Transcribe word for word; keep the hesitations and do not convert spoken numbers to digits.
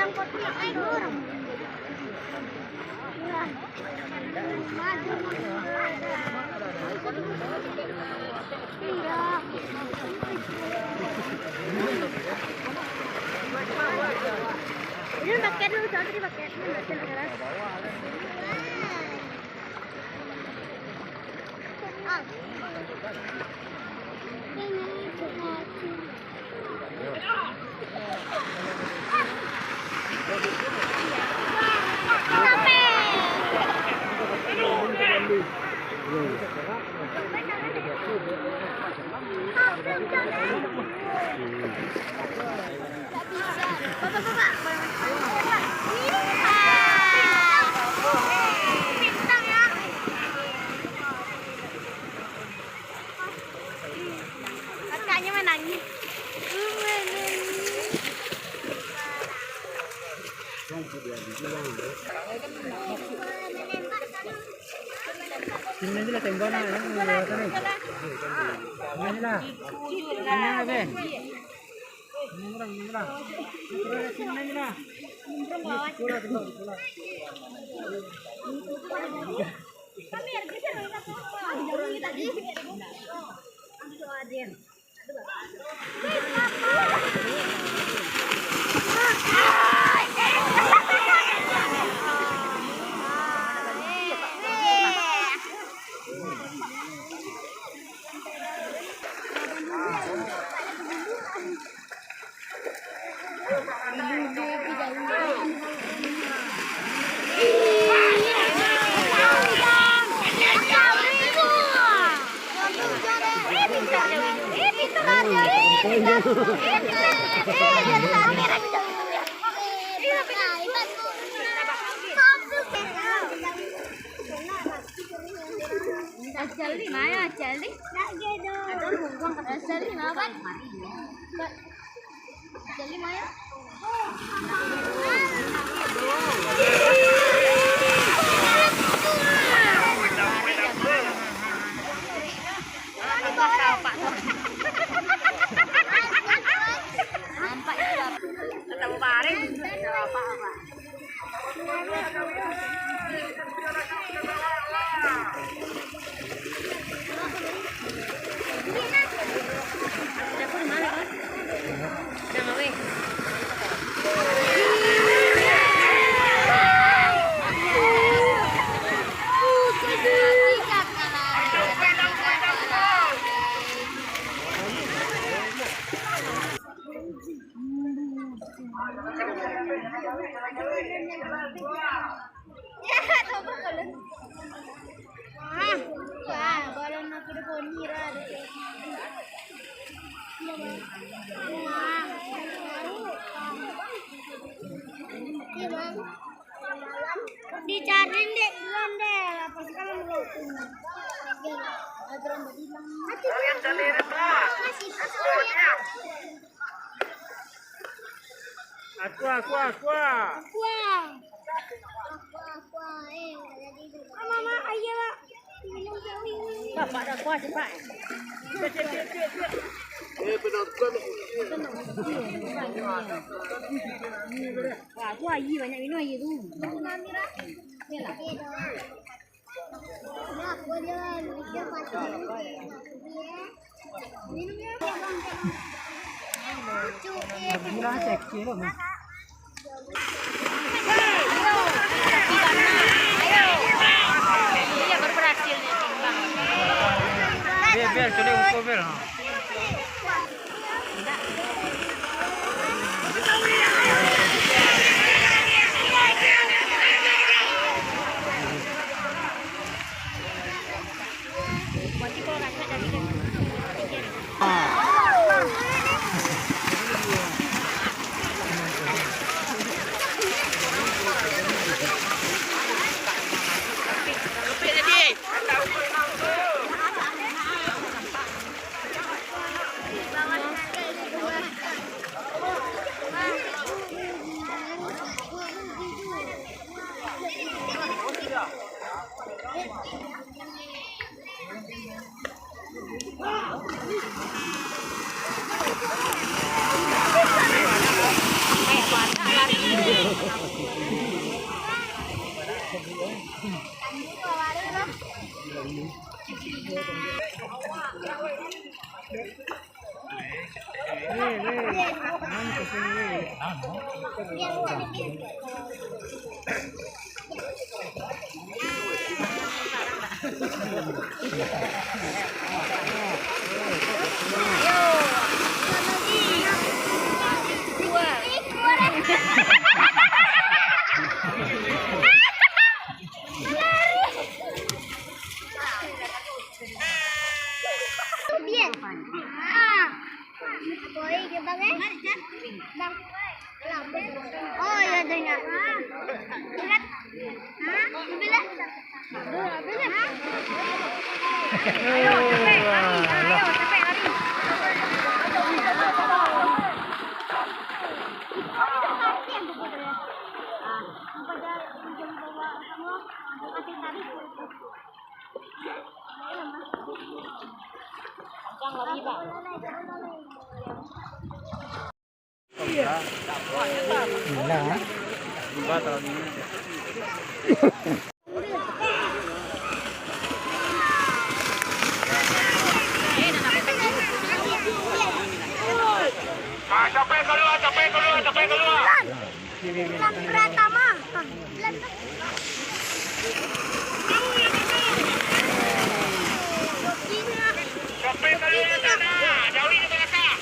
Ini pakai dulu, satu pakai. Kakaknya menangis. Menangis. Sini aja lah, tembak nak, yang sana. Sini aja lah. Sini aja lah, Ben. Sini aja lah, sini aja lah. Sini aja lah. Asal di mana, Asal di? Asal di mana? Dicari dek bulan deh, apa sih kalau melukung? Aqua, aqua, aqua. Aqua. Aqua, aqua. Eh, nggak jadi itu. Ah, Mama, ayo, Pak. Minum jauh ini. Pak, Pak, ada aqua, cepat. Eh, penonton. Wah, aqua, ayo, banyak minum ayo tu. Mami, Ra. Iya lah. Iya dong. Bel, Bel, cari ukur, Bel. Bien. Ah. Oi, ke bang, eh? Bang. Oh, ya, dengar. Berat. Hah? Bila? Ayo, capek, lari. Ayo, capek, lari. Capek kalua, capek kalua, capek kalua. Bulan pertama. Capek kalua, jauh di belakang.